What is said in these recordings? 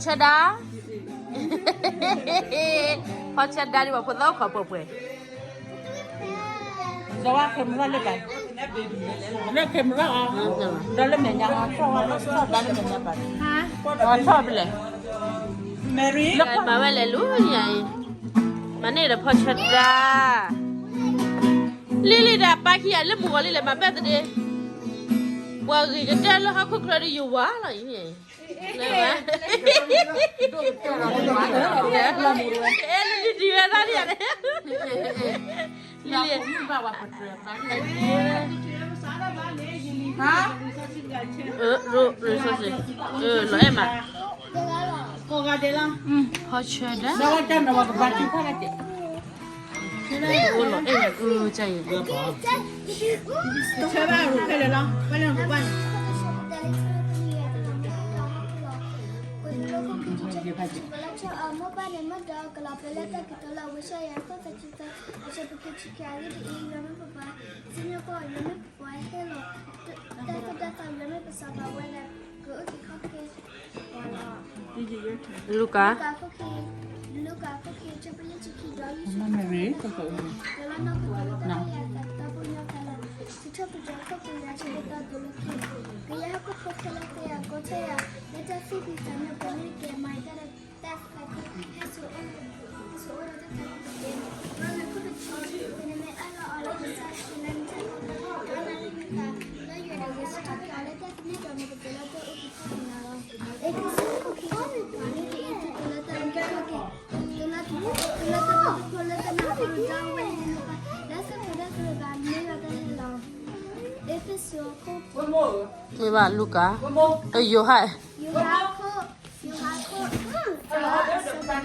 ဆၢဒါ, ဖီဆၢဒါဒ်ဘၣ်ဖိသၣ်အိၣ်ခိးပှဲၤပှဲၤ, ဒီးဝဲ camera လၢပှၤ, လၢ camera အီၤ, ဒီးလၢမဲာ်ညါ ထီၣ်ဝဲလၢထီၣ်ဒါလၢမဲာ်ညါပှၤ, ဒီးထီၣ်ဖဲလဲၣ်, လၢမၤဝဲလဲၤလူၤညါအံၤ, မၤန့ၢ်ဒီးဖီဆၢဒါ, လံလံဒီးပၢ်ခံဂၤလၢမုၢ်ဂီၤလံလဲၣ် မၤဘၣ်သဒ့, ပှၤဂ့ၤကတၢၢ်လၢဟီၣ်ခိၣ်ချၢဒီးယဝၤလီၤအံၤ အဲ လံလံဒံးဝဲဒၣ်လံန့ၣ်, လံလံ, လီၤအဲၣ်မး, ဖီဆၢဒါ, အိၣ်လီၤအဲၣ်ယၤကၢကၢအံၤ, ဆၢဘၣ်ရူၤခဲလၢာ်လီၤ, ဝဲလၢနကဘၣ်န့ၣ် မိၢ်ပၢ်န့ၣ်မ့ၢ်ဒီးကလီၤပျဲလၢတၢ်ကတိၤလၢဝံယၡါယၤ အခိၣ်သၢဆံသၢ, အဆၢဖိခံဆံခံ, အဂ့ၢ်ဒ်အံၤ, ယွၤမ့ၢ်ပပှၤ, စံၣ်ညီၣ်ကွီၢ်, ယွၤမ့ၢ်ပပှၤဟ့ၣ်လီၤတၢ်သိၣ်တၢ်သီ, ယွၤမ့ၢ်ပစီၤပၤဝဲဒၣ် ကအိၣ်က့ၤခီၣ်က့ၤပှၤလီၤ. လူၤကၣ်, လူၤကၣ်အခိၣ်ခံ, လူၤကၣ်အခိၣ်ခံ အဆၢဖိယဲၢ်ဆံခံ, ဒီးယ့ၣ်ၡူးခရံာ် လၢနီၢ်ခိတၢ်ဒီးယၤသးဒီဖျၢၣ်ညါသးလၢ စံးထီၣ်ပတြၢၤခိၣ်ကယၤဆၢကတီၢ်ဒိၣ်လၢခံ, ကယဲၢ်ဟီၣ်ခိၣ်ဖိခဲလၢာ်သ့ၣ်အကိးထီၣ်ယၤ လၢတၢ်သူၣ်ဖှံသးညီပူၤန့ၣ်တက့ၢ်. မၤယတၢ်ဒီးတၢ်သးခု, ဟဲစိာ်အိၣ်ဒီးတၢ်သးခုတက့ၢ်. ဒီးနခိၣ်တဆံ, နမ့ၢ်အၢၣ်လီၤအီလီၤကစၢ်ယ့ၣ်ၡူးလၢနတၢ်အိၣ်ဖှိၣ်, ဒီးနမ့ၢ်သးလၢယွၤဒီး ဂဲၤဆၢထၢၣ်က့ၤအီၤလၢတၢ်သန့ၤဒီး နကပှဲၤလၢတၢ်အုၣ်က့ၤခီၣ်က့ၤနၤလီၤ. အ့းဖ့းစူး အခိၣ်ခံ အဆၢဖိခွံ, ဒ်သိးလၢတၢ်အုၣ်က့ၤခီၣ်က့ၤ တုၤလၢတၢ်ဖှီၣ်လၢတၢ်နးတၢ်ဖှီၣ်လၢတၢ်ဝဲန့ၣ် လၢစ့ၢ်ကီးတၢ်သ့ၣ်တဖၣ် မ့ၢ်ယွၤတၢ်ဟ့ၣ်လီၤ. အ့းဖ့းစူး အခိၣ် မ့ၢ်ဘၣ်လူၤကၣ်, ယိၤဟၣ်, ယိၤဟၣ်အခိၣ်, ယိၤဟၣ်အခိၣ် သၢ, အဆၢဖိတဆံဃ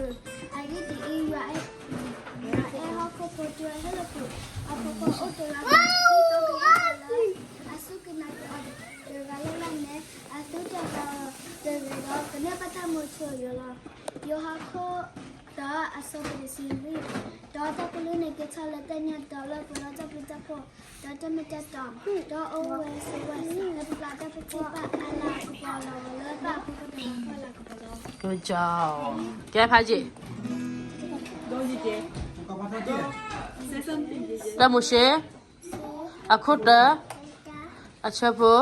ု, အဂ့ၢ်ဒ်အံၤ, ယွၤအဲၣ်ဟီၣ်ခိၣ်ဖိတုၤအဟဲလီၤပူၤ, အဖီခိၣ်အိၣ်တ့ၢ်လီၤ အစူၢ်က့ၤနာ်က့ၤအီၤတဂၤလၢ်လၢ်န့ၣ် အသူၣ်တၢ်ဘၣ်အီၤတဂ့ၤဒီး ကန့ၢ်ဘၣ်တၢ်မူအထူအယိာ်လီၤ. ယိၤဟၣ်အခိၣ်သၢ အဆၢဖိတဆံလွံၢ်, ဒီးတၢ်ကူၣ်လိန့ၣ်ကဲထီၣ်လၢတၢ်ညၣ်တီလၢပှဲၤဒီးတၢ်ဘျုးတၢ်ဖှိၣ်, ဒီးတၢ်မ့ၢ်တၢ်တီ, ဒီးအိၣ်ဝဲဆိးဝဲလၢပျၢ်တၢ်ဖံးတၢ်မၤအလၤကပီၤလီၤ. လၢဘၣ်အဖိခွါတဂၤအလၤကပီၤလီၤ. ကဲဖးယံာ်, တၢ်မိၤၡ့ အခိၣ်တၢ, အဆၢဖိတၢ,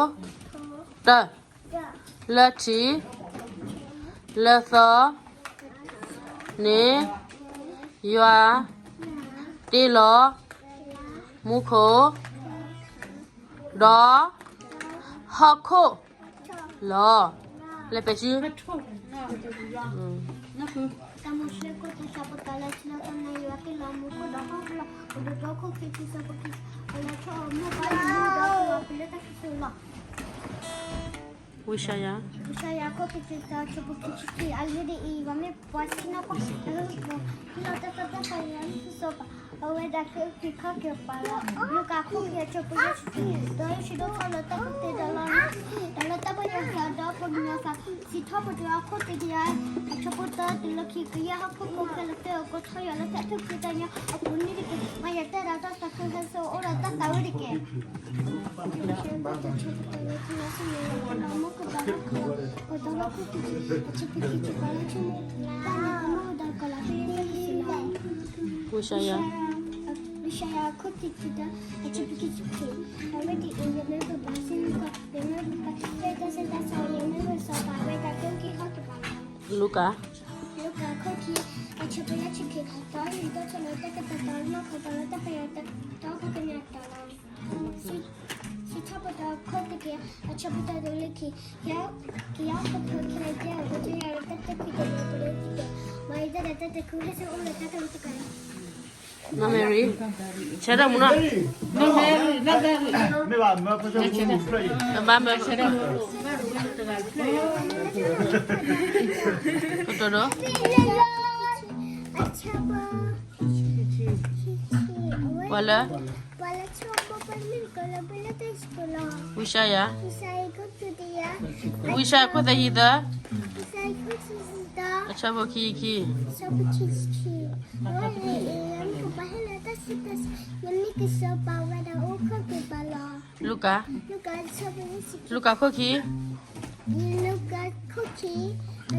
လၢထံး လၢသီန့ၣ် ယွၤတ့လီၤမူခိၣ် ဒီးဟီၣ်ခိၣ်လီၤ. လဲၤပဲာ်စု တၢ်မိၤၡ့ အခိၣ်တၢ အဆၢဖိတၢ လၢထံးလၢသီန့ၣ် ယွၤတ့လီၤမူခိၣ်ဒီးဟီၣ်ခိၣ်လီၤ. အိၣ်ဒီးတၢ်အခိၣ်ခံဆံ အဆၢဖိခံဆံ, ပှၤလၢထီၣ်အီၤမိၢ်ပၢ်လၢမူဒီးပလီၢ်ပလၢတၢ်ခံဆံလီၤ. ဝံယၡါယၤ, ဝံယၡါယၤ အခိၣ်ခံဆံသၢ အဆၢဖိခံဆံခံ, အဂ့ၢ်ဒ်အံၤ, ယွၤမ့ၢ်ပှၤစံၣ်ညီၣ်ကွီၢ်, ဟ့ၣ်လီၤတၢ်သိၣ်တၢ်သီ, ယွၤမ့ၢ်ပစီၤပၤ, အဝဲဒၣ်ကအိၣ်က့ၤခီၣ်က့ၤပှၤလီၤ. လူၤကၣ် အခိၣ်ခံ အဆၢဖိယဲၢ်ဆံခံ, ဒီးယ့ၣ်ၡူးဒိၣ်ထီၣ်လၢတၢ်ကူၣ်သ့ဒီးလီၢ်န့ၣ်, ဒီးလၢတၢ်ပီၢ်ယွၤသးဒီးဖိမုၣ်ယွၤသး, စံးထီၣ်ပတြၢၤအခိၣ်တကယၤ အဆၢဖိတၢတုၤလၢခံ, ကယဲၢ်ဟီၣ်ခိၣ်ဖိခဲလၢာ်သ့ၣ်အကိးထီၣ်ယွၤလၢတၢ်သူၣ်ဖှံသးညီအပူၤန့ၣ်တက့ၢ်. မၤယတၢ်ဒီးတၢ်သးခု, ဟဲစိာ်အိၣ်ဒီးတၢ်သးဝံၣ်တက့ၢ်. ဝံယၡါယၤ အခိၣ်ခံဆံတၢ အဆၢဖိခံဆံခံ, အဂ့ၢ်ဒ်အံၤ, ယွၤမ့ၢ်ပပှၤစံၣ်ညီၣ်ကွီၢ်, ယွၤမ့ၢ်ပပှၤလၢတၢ်သိၣ်တၢ်သီ, ယွၤမ့ၢ်ပစီၤပၤ, အဝဲဒၣ်ကအိၣ်က့ၤခီၣ်က့ၤပှၤလီၤ. လူၤကၣ်, လူၤကၣ် အခိၣ်ခံ အဆၢဖိယဲၢ်ဆံခံ, ဒီးယွၤဒိၣ်ထီၣ်လၢတၢ်ကပီၤဒီးလီၢ်ကပီၤဒီးတၢ်ပီၢ်ယွၤသးဒီးဖိမုၣ်ယွၤသးလီၤ. စံးထီၣ်ပတြၢၤအခိၣ်တကယၤ အဆၢဖိတၢတုၤလၢခံ, ကယဲၢ်ဟီၣ်ခိၣ်ဖိခဲလၢာ်သ့ၣ်အကိးထီၣ်ယွၤလၢတၢ်သူၣ်ဖှံသးညီအပူၤန့ၣ်တက့ၢ်. မၤယတၢ်ဒီးတၢ်သးခု, ဟဲစိာ်အိၣ်ဒီးတၢ်သးဝံၣ်တက့ၢ်. နီၢ်မဲရံၤ, ဆၢထၢၣ်မူနီၢ်, နီၢ်မဲရံၤ, နီၢ်မဲရံၤ, ဘၣ်မၢ, ကတိၤဒိ, ပှၤလၢ, ဝံယၡါယၤ, ဝံယၡါယၤ ခိၣ်သၢဆံသၢ, အဆၢဖိခံဆံခံ, အဝဲန့ၣ်အံၤ ယွၤမ့ၢ်ပပှၤဟ့ၣ်လီၤတၢ်ဆူးတၢ်ဆါ, ယွၤမ့ၢ်ကစီၤပၤဝဲဒၣ်အိၣ်ခီၣ်က့ၤပှၤလီၤ. လူၤကၣ်, လူၤကၣ် လူၤကၣ်ခိၣ်ခံ, လူၤကၣ်ခိၣ်ခံ ဒီ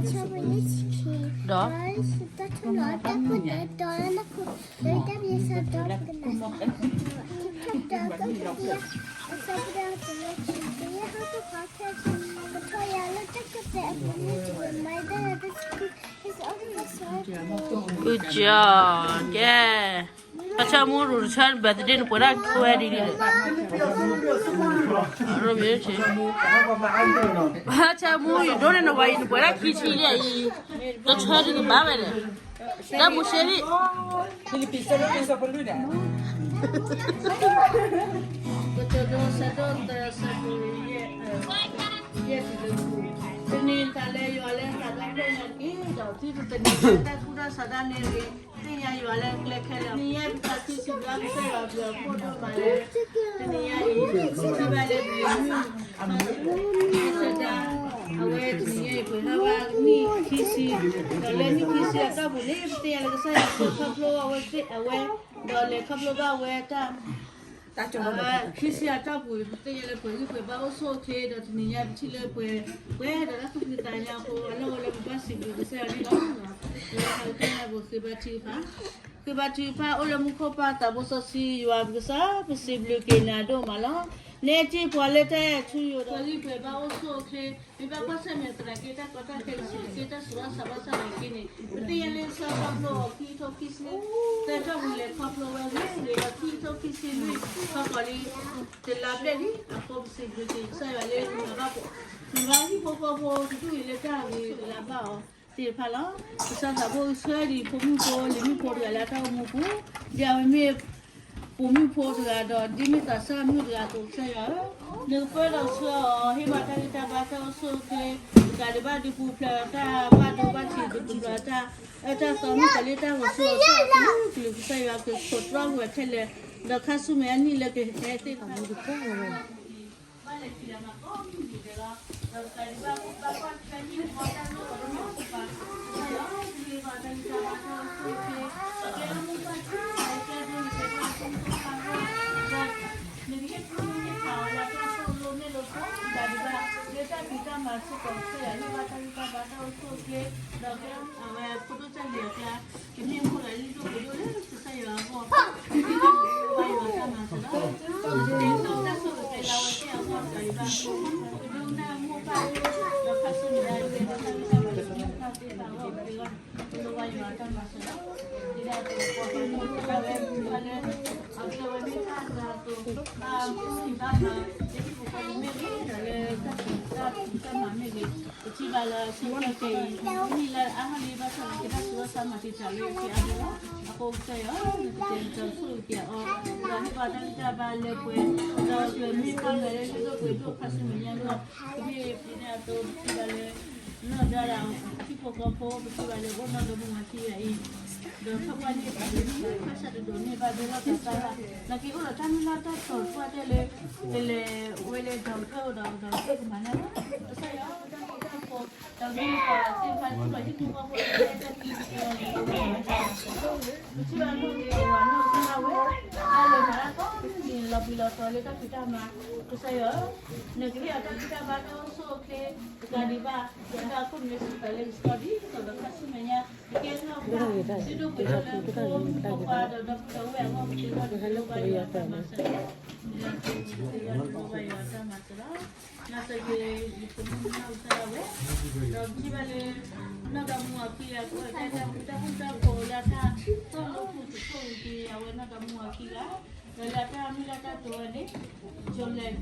း Good job ကဲ ဘၣ်ဆၣ်မူရူၤတဆၢ birthday နပှဲၤဒၣ်ခွဲဒ်န့ၣ် ဘၣ်ဆၣ်မူ ယဒိးန့ၢ်နဝၤအံၤ နပှဲၤဒၣ်ခံဆံလံအံၤ တဆၢဒ်ကဘၣ်ဝဲန့ၣ် တၢ်မူရှဲဒ် တနံၤတၢ်လၢယွၤလၢသးဒီဖျၢၣ်ညါတက့ၢ် ဒီးသုတသန့ၤတၢ်ကူၣ်တၢ်ဆးဒၣ်န့ၣ်တဂ့ၤ သ့ၣ်ညါယွၤလၢကျဲခဲလၢာ် နံၤညါပသးခုစံးဘျုးကစၢ်ယွၤဘျုးအဖှိၣ်ဒိၣ်မးလၢ တနံၤညါအံၤ ပထံၣ်ဘၣ်လၢပျံၤမုၢ် ဆၢဒၣ် အဝဲတနံၤညါအံၤ ပှဲၤထီၣ်ဘၣ်နံၣ်ခံဆံ ဒီးလၢနံၣ်ခံဆံအတီၢ်ပူၤန့ၣ် ပသ့ၣ်ညါလၢကစၢ်ယွၤခီဖျိအဝဲသ့ၣ်အဝဲ ဒီးလဲၤခီဖျိဘၣ်ဝဲတၢ် ခံဆံအတီၢ်ပူၤ ပသ့ၣ်ညါလၢပှဲၤဂံၢ်ပှဲၤဘါအိၣ်ဆူၣ်အိၣ်ချ့ ဒီးတနံၤညါပထံၣ်လၢပှဲၤ ပှဲၤဒီးတၢ်သူၣ်ဖှံသးညီအဃိ အလီၢ်အိၣ်လၢပဘၣ်စံးဘျုးကစၢ်ယွၤန့ၣ်လီၤ. လၢတၢ်ကတၢၢ်န့ၣ် ပဃ့ဘါထုကဖၣ် ဃ့ဘါထုကဖၣ် အိၣ်လၢမူခိၣ်ပၢ်သးဘိစီဆှံယွၤပကစၢ် ပစံးဘျုးက့ၤနၤဒိၣ်မးလီၤ. နအဲၣ်တ့ၢ်ပှၤလၢတၢ်အဲၣ်ထူယိာ်ဒီး ပှဲၤဂံၢ်ပှဲၤဘါအိၣ်ဆူၣ်အိၣ်ချ့ မ့ၢ်ဘၣ်ကွၢ်ဆၢၣ်မဲာ်သနာ်က့တၢ်ကီတၢ်ခဲကစံးက့ၤ တၢ်စူၤဘၣ်ဆါဘၣ်ဆၣ်သနာ်က့န့ၣ် ပသ့ၣ်ညါလၢကစၢ်ခီဖျိအီၤ ခံကထိခံဆံ သၢထီၣ်ပူၤလဲၤခီဖျိဝဲဂ့ၤဂ့ၤဒီး ခံကထိခံဆံလွံၢ်ခီကီးလံ တလါဘျဲၣ်လံ အဃိပစံးဘျုးက့ၤကစၢ်ယွၤလၢ နဘၣ်ဟံၣ်ဖိဃီဖိတဒူၣ်အံၤလၢတၢ်ဂ့ၤတလါဘၣ်အီၤသ့ၣ်တဖၣ်လီၤ. ကစၢ်သးဘိဆှၢဒံးဖိမုၣ်ဖိလံၤမုၣ်ဖိတဂၤလၢအတၢ်အိၣ်မူပူၤ ဒ်အဝဲမ့ၢ် ပိာ်မုၣ်ဖိတဂၤဒီး ဒ်မ့ၢ်သးစၢ်မုၣ်တဂၤအသိး ကစၢ်ယွၤဧၢ, နကပၢၢ်ဒီးဆှၢအီၤ ဟ့ၣ်ဘၣ်တၢ်ဂံၢ်တၢ်ဘါတၢ်အိၣ်ဆူၣ်အိၣ်ချ့ တကးဒံးဘၣ်ဒုးပူၤဖျဲးတၢ်ဘၣ်ဒိဘၣ်ထံး ဒုးပူၤဖျဲးတၢ်အၢတၢ်သီ မ့ၢ်တၢ်လၢတၢ်ဂီၤဆူၣ်အီၤ ကလုာ်ကလုာ် ကစၢ်ယွၤကဆိးတြီကွံာ်ဝဲခဲလၢာ် ဒီးခါဆူမဲာ်ညါနံၣ်လၢကဟဲသ့ၣ်တဖၣ် ဘၣ်လဲၤထံၣ်လၢမၤကိးမုၢ်နံၤဒဲးလီၤ. ဒီးတကးဒံးဘၣ် ပဘၣ်ကွၢ်ထွဲမုၢ်မီၢ်တၢ်လိၣ်ဒီးမုၢ်ပှၢ် ကစၢ်ယွၤ ဟ့ၣ်ဘၣ်တၢ်ဂံၢ်တၢ်ဘါတၢ်အိၣ်ဆူၣ်အိၣ်ချ့ ကဲလၢမုၢ်ပှၢ်ထူ ကဲဒိၣ်န့ၢ်ကဲဒိၣ်န့ၢ်ကဲဒိၣ်ဖးဂီၢ် ဒီး နကဟ့ၣ်ကူၣ်ဟ့ၣ်ဖးအီၤလၢတၢ်သိၣ်လိနဲၣ်လိဖိ တကးဒံးဘၣ် လၢတၢ်ဖံးတၢ်မၤစ့ၢ်ကီး ကစၢ်ယွၤ ဟ့ၣ်ဘၣ်တၢ်ဂံၢ်တၢ်ဘါတၢ်အိၣ်ဆူၣ်အိၣ်ချ့ ဒီးကဲအဝဲဖိဒိၣ်တၢ်လံၤအကျါ ကမ့ၢ်မိၢ်ဂၤလံဒိၣ်ပှ့ၤဒိၣ်လၢကစၢ်ယွၤအဂီၢ် ကဘၣ်ယွၤတၢ်မၤစၢၤလီၤ. ကတဲာ်ကတီၤတၢ်ဆိၣ်ဂ့ၤလၢအဝဲသ့ၣ်အဂီၢ်တကးဒံးဘၣ် ပဒိကနၣ်မိၢ်ပၢ် ဒီးခါဆူညါ ကဲထီၣ်တၢ်ဂံၢ်တၢ်ဘါတၢ်အိၣ်ဆူၣ်အိၣ်ချ့အဂီၢ် ကဘၣ်ယွၤတၢ်မၤစၢၤလီၤ. ဒ်ဒၣ်ပှၤပိာ်မုၣ်ဖိတဂၤဝဲ မ့ၢ်ဝဲလၢ အဝဲမ့ၢ်တၢ်အသးအသိး ဘၣ်မူဘၣ်မၤ လၢဟံၣ်ပူၤဃီပူၤမ့ၢ်ဂ့ၤ ဒီးလၢတၢ်ဖံးတၢ်မၤမ့ၢ်ဂ့ၤ ပထံၣ်ဘၣ်လၢအဆိကတၢၢ်ခဲအံၤ နံၣ်လၢအါထီၣ်လံဘၣ်ဆၣ်သနာ်က့ တၢ်စူၤဘၣ်ဆါမၤတံာ်တာ်လၢအက့ၢ်အဂီၢ်လီၤ. အဃိကစၢ်ယွၤ နကတဲာ်ကတီၤဆိၣ်ဂ့ၤက့ၤအီၤ ဒီးဟ့ၣ်ပှၤတၢ်ဂံၢ်တၢ်ဘါလၢပှဲၤ ဒီးပမ့ၢ်ပှၤဂၤလၢလၢပှဲၤပှဲၤဒိၣ်ခါဆူမဲာ်ညါလီၤ. ပမ့ၢ်ပန့ၢ်အသိး ပထံၣ်ဘၣ်လၢ နီၢ်ဒါဒီးဟံၣ်ဖိဃီဖိ ပထံၣ်ဘၣ်လၢအိၣ်နီၢ်ဒီမါဝၤခံဂၤအံၤ ဒီးထီၣ်ပှၢ်န့ၢ်ပှၤလၢမုၢ်ခါဆၣ်တဒိးန့ၢ်ဘၣ်ဒိလီၤတၢ်သၣ်ဘၣ် နာ်က့အိၣ်ဒီးတၢ်မုၢ်လၢ်တၢ်တိာ်တပှၢ်တဲလၢ ကလဲၤဝဲလၢဒီးကၢၢ်ဒီးဒီးကၢၢ်ကမၤန့ၣ်လီၤ. ကစၢ်ယွၤတၢ်ဃူတၢ်ဖိး ဒီးမ့ၢ်ပှၤသ့ၣ်တဖၣ်ထူၣ်လီၤဟံၣ်ဖိဃီဖိလၢတၢ်သံတကဲလီၤန့ၣ် ပထံၣ်ဘၣ်နီၢ်က့ၤဝၤနီၢ်ကစၢ်ဒၣ်ဝဲ တၢ်လဲၤမၤတၢ်ကိးမုၢ်နံၤလီၤပျံၤလီၤတီၤလၢတၢ်ဖံးတၢ်မၤ ကစၢ်ယွၤ နကဟ့ၣ်အီၤတၢ်ဂံၢ်တၢ်ဘါတၢ်အိၣ်ဆူၣ်အိၣ်ချ့ တကးဒံးဘၣ် လၢတၢ်ခိၣ်နူာ်စံးပာ်လၢကစီဒီး ဒီးခါဆူမဲာ်ညါ ကကဲထီၣ်ပှၤ ဒုးဒိၣ်ပှ့ၤထီၣ်လၢဖိမုၣ်ဖိခွါဒီးဒီပုၢ်ဒီဝဲၢ်အဂီၢ်ကသ့အဂီၢ် နကလိၣ်ဘၣ်ယွၤတၢ်မၤစၢၤလီၤ. နကလိၣ်ဘၣ်ယွၤတၢ်မၤစၢၤလီၤ. မၤစၢၤက့ၤ ယဖိမုၣ်နီၢ်ကစၢ်ဒၣ်ဝဲ ဒီးပထံၣ်ဘၣ်လၢ နီၢ်ဒီမါဝၤခံဂၤ ကအိၣ်ဒီးတၢ် တၢ်ဃူတၢ်ဖိးလၢတၢ်သိၣ်လိပူၤ ကဆိၣ်ဂ့ၤက့ၤ အဝဲနီၢ်ဒီမါဝၤခံဂၤ ဒီးလၢတၢ်မုၢ်လၢ်တၢ်တိာ်ဝဲန့ၣ် July တဆံ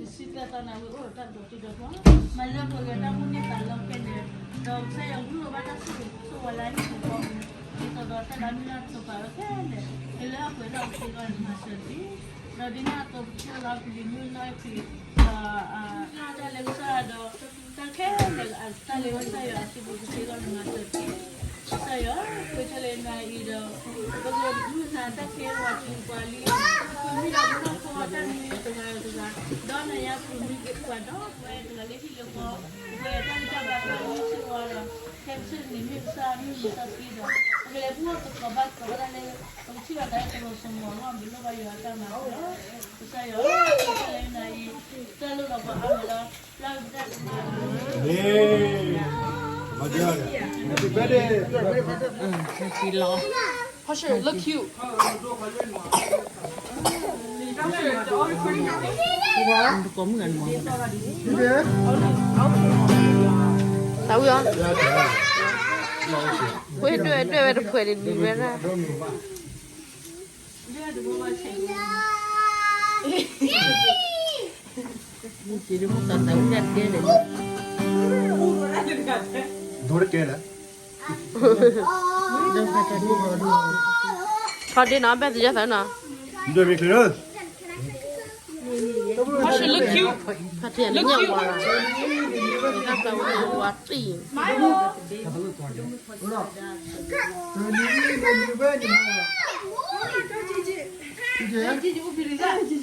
သၢသီန့ၣ် အဝဲအိၣ်ဒီးတၢ်ဒိးတံၢ်ဒီးဖျီ မၤလၢပှဲၤဂ့ၤတၢ်မုၢ်န့ၢ်သးလီခဲလၢာ် ဒီးကစၢ်ယွၤကလိၣ်ဘၣ်တၢ်ဆိၣ်ဂ့ၤဆိၣ်ဝါလၢဟံၣ်ပူၤဃီပူၤ ဒ်သိးဒီးတၢ်လၢမုၢ်လၢ်တိာ်ပာ်ဝဲခဲလၢာ် ကလၢအပှဲၤထီၣ်ကသ့အဂီၢ်န့ၣ် မၤစၢၤတက့ၢ်. ဒီးဒ်န့ၣ်အသိးပထံၣ်လီၤပလံၤမုၢ်နီၢ်အ့ဖြ့ၣ် ဒီး တၢ်လၢကစၢ်ဒီး တၢ်ခဲလၢာ် တၢ်လၢကစၢ်ယွၤအစုပူၤကသ့အဂီၢ်န့ၣ် မၤစၢၤတက့ၢ်. ကစၢ်ယွၤ ပထံၣ်လၢနၤအံၤဒီး ပကမုၢ်နၤတၢ်ခဲဝဲတုၤပှၤလံ ပမ့ၢ်ဒီးပနီၢ်ခိတၢ်မံတဂၤတဂၤ ဒီးနၤယါပမ့ၢ်ပှၤဒီပုၢ်ဝဲၢ်တဂၤလၢဟံၣ်လၢဃီ ပှဲၤတၢ်ဂံၢ်တၢ်ဘါတၢ်မ့ၢ်စ့ၢ်ကီးဒီး ခဲကစၢၢ်န့ၣ်မ့ၢ်ကစၢ်မ့ၢ်မုၢ်စီဆှံဒီး ပကလဲၤပူၤအိၣ်သကိးဘၣ်သကိးတၢ်လၢ ပကထံၣ်ဘၣ်သးလၢတၢ်စိတၢ်ကမီၤအဂီၢ် ပလိၣ်ဘၣ်ယွၤတၢ်မၤစၢၤလီၤ. ကစၢ်ယွၤ ပထံၣ်လၢနၤအံၤ တၢ်လိၣ်ဒီးပှၤအါမးလီၤ ပျၢ်ပတၢ်ကမၤ မ့ၢ် Happy birthday. ဖီၣ်ဆၢ look cute. တၢ်ဝံၤအီၤ, ဝဲဒွဲၣ်ဒွဲၣ်ဝဲတဖှဲးန့ၣ် နံၤဝဲဒၣ်. ဒိၣ်တကဲလၢ ထီၣ်ဒ့နီၤ ဘဲၣ်သယၢ်သးနီၤ. ဒိၣ်မ့ၢ်ချ့လၢ ဖါတံၢ်လၢညၣ်ဝါလီၤ, တၢ်သးဝဲဝါတံၢ်. ဖါတံၢ်ယဲၢ်, တဒွဲၣ်ဒွဲၣ်မ့ၢ်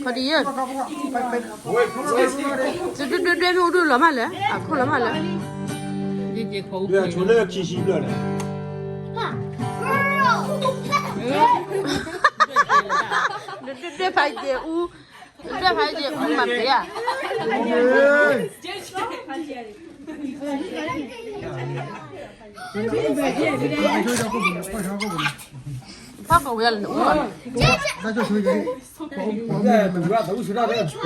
အိၣ်ဒိၣ်လီၤမးလၢ အခိၣ်လီၤမးလၢ ဒွဲၣ်ဒွဲၣ်ဖါယဲၢ်အူ, ဒွဲၣ်ဖါယဲၢ်အူမၤပှဲၤဧါ. ဖးကဝံၤလၢနအူလီၤ, အတၢ်ဝံၤလဲၣ်, ဖးဒံးသၢခဲကၤတနံၤ, သးဝံၣ်ခဲ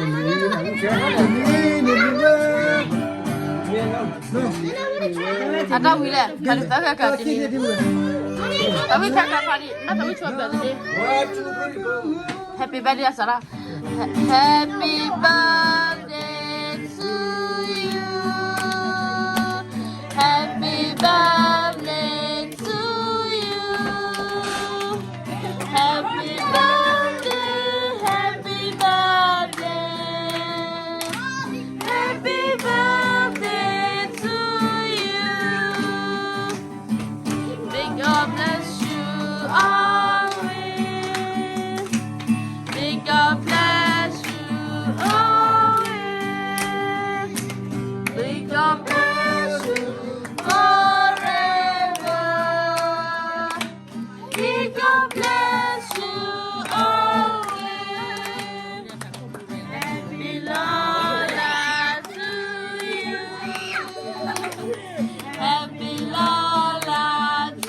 ကၤဖးဒံး, ဘၣ်သးဝံၣ်ဆိးဘၢၣ်တဒ့, Happy birthday အစးထီၣ်, Happy birthday to you, Happy birthday to you, Happy birthday, Happy birthday, Happy birthday to you. May God bless you always. May God bless you always. May God bless you forever. May God bless you always. Happy Lola to you. Happy Lola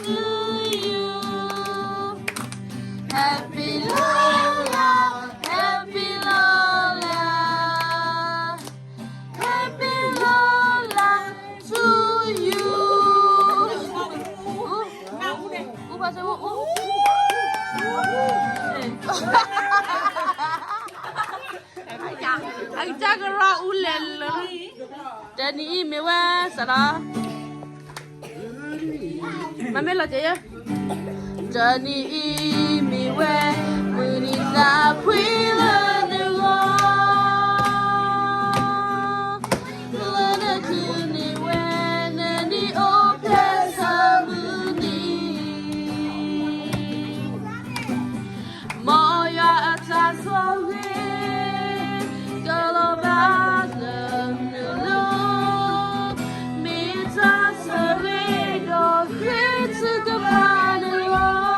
to you. Happy Lola, Happy Lola, Happy Lola to you. အကစၢ်ကရီအူလဲၤလၢ, တနံၤအံၤမ့ၢ်ဝဲစးဒီး, မ့မ့ၢ်လီၤက့ၤယဲ, တနံၤအံၤမ့ၢ်ဝဲ, မုၢ်နံၤသးဖှံလၢနဂီၢ်, လၢနခုန့ၢ်ဝဲ, နနံၣ်အိၣ်ဖျဲၣ်ဆၢမုၢ်နံၤ မ်ယွၤအတၢ်ဆိၣ်ဂ့ၤ, ကလီၤဘၣ်လၢနလိၤ, မ့ၢ်တၢ်ဆိၣ်ဂ့ၤဒီးဃ့ထုကဖၣ်နဂီၢ်,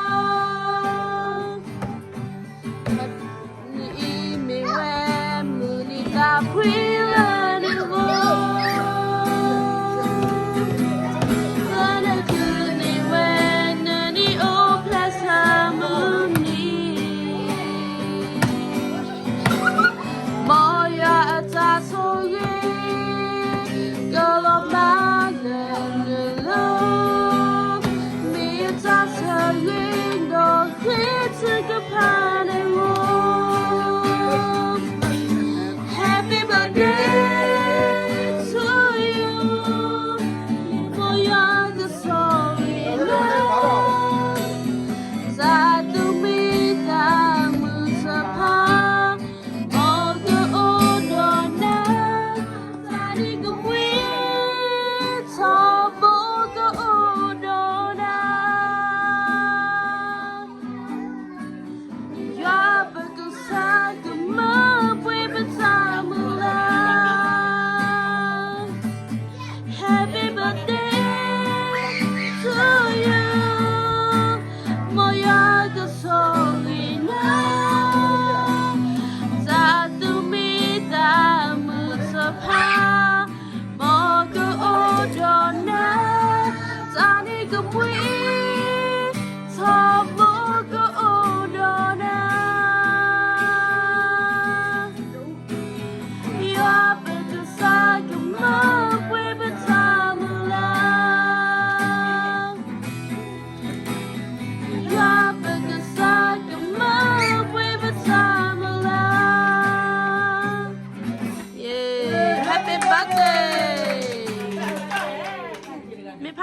နအံၤ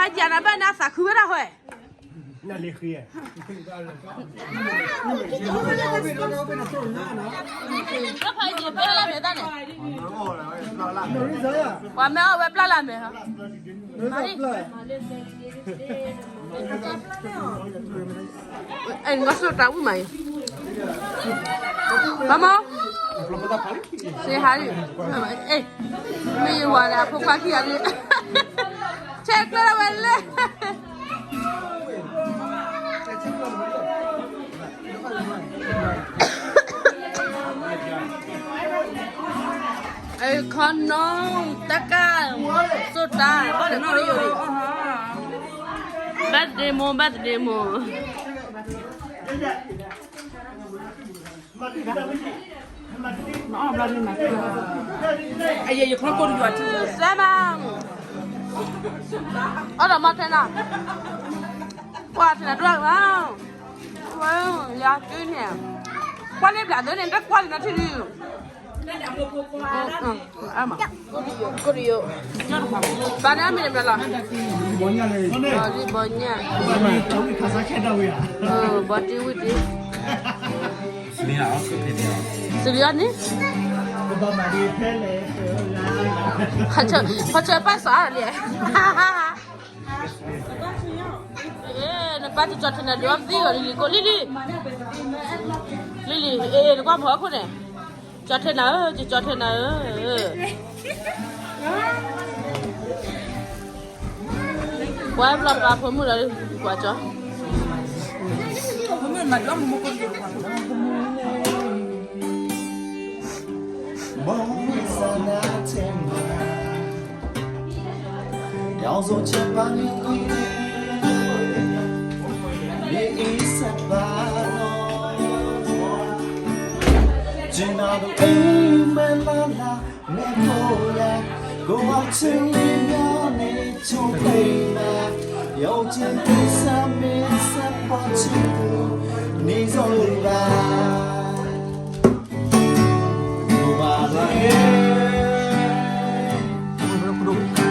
ဟါကနဘၣ်နသးခုဝဲဒၣ်ဟဲ ပှၤမ့ၢ်အီၣ်ဝဲပျၢ်လၢ်မဲာ်ဟီ အဲၣ်နကစၢၢ်တၢ်ဝံၣ်မးအံၤ မမ စ့ဟါလံ အဲၣ် မ့ၢ်ယဝၤဒီးအဖိခွါခံဂၤလံ ဆဲးကျၢဝဲလဲၣ် ခီနီ တကၢ် စိၣ်တၢ် ဘၣ်တကိၣ်ယိၤ birthday မိၢ် birthday မိၢ် စဲမ အီၣ်ဒီးမီၢ်ထဲနၤ ကွၢ်ထဲနၤဒွဲၣ်ဝဲ ဝဲ ယၤက့န့ၣ် ကွၢ်န့ၣ်ဘျးဒၢန့ၣ် တကွၢ်လံနီထံဒု ကိၣ်တယိ ပၢ်န့ၣ်အမံၤန့ၣ်ဘျးလီၤ လံဘီညၣ် ဘီတံဝံၣ်တံ စလံအီၤန့ၣ် ဖီဆၢပၢ်စီၤအါလံ နပၢ်တကၠီထဲနၤဒုးအီၣ်သံဂီၤလံလံကိၣ်လံလံ လံလံ အဲ နကွၢ်ဖီခိၣ်န့ၣ် ကၠီထဲနၤဧၢ ကၠီထဲနၤဧၢ ပှၤဘျီပှၤဖိမုၣ်လီၤ ပှၤကၠီ မီၤစနါထဲမၤ ရောင်စုံချစ်ပါမည်ကွင်းထဲ နေအင်းဆက်ပါတော့ ကျင်နာတို့အိမ်မက်လာလာ မဲမိုးရ ကိုယ်မချစ်ရင်းများနဲ့ ချိုးပလိမ ရုံးချစ်ကိစ္စမင်းဆက်ပေါ်ချစ်သူ နေစောလူပါ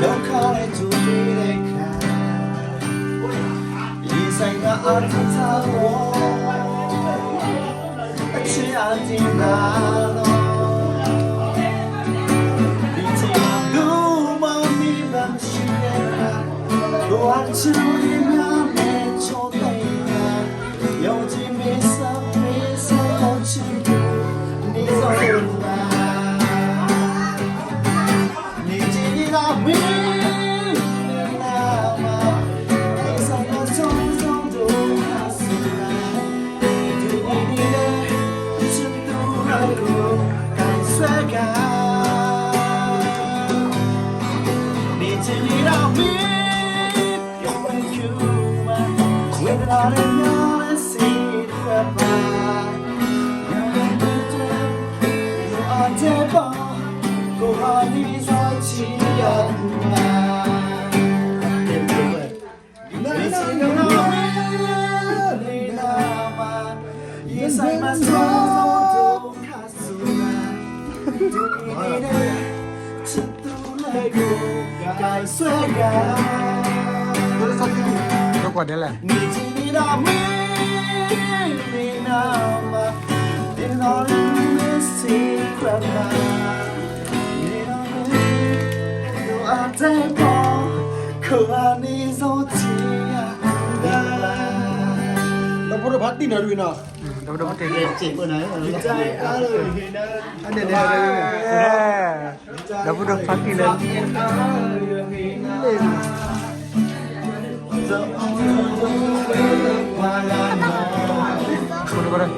ဒုက္ခနဲ့ကြုံတွေ့တဲ့အခါ ရင်ဆိုင်ကအထူးထားတော့ အချစ်အတင်ပါတော့ ဒီချိန်မှာသူမှမိဘမရှိတဲ့အခါ ကိုယ်ဟာတချို့ရင်များနဲ့ချိုးသိမ်းတာ ယုံကြည်မိတ်ဆက်မိတ်ဆက်ကိုချစ်သူ နေစောလူပါ နေကြည်နေတာမင်းနဲ့ငါမှာ နေဆိုင်မှာဆုံးဆုံးတို့ဟာစီလာ ဒုနေနေတဲ့ချစ်သူကိုကိုင်ဆွဲက နေကြည်နေတာမင်း ဝေဒနာတွေများလည်းစေထွက်ပါ ညနေတူတူ လိုအပ်တဲ့ပါ ကိုယ်ဟာနေစားချင်ရမှာ နေစင်ကနာမင်း နေနာမှာ ရင်ဆိုင်မှာဆုံးဆုံးဒုက္ခဆိုတာ ဒုနေနေတဲ့ချစ်သူ ကိုင်ဆွဲက တော့ကွာတယ်လဲ နေကြည်နေတာမင်းနေနာမှာ နေတော်မင်းစေခွက်မှာ နေတော်မင်းတို့အတိုင်းပေါ် ကိုယ်ကနေစောချင်ရတာ ဒီပုတဖးတံၢ်နီၤလွံၢ်နီၤ ဒီပုတဖးတံၢ် ဒီပုတဖးတံၢ် ဒီပုတဖးတံၢ်လၢ ဒီပုတဖး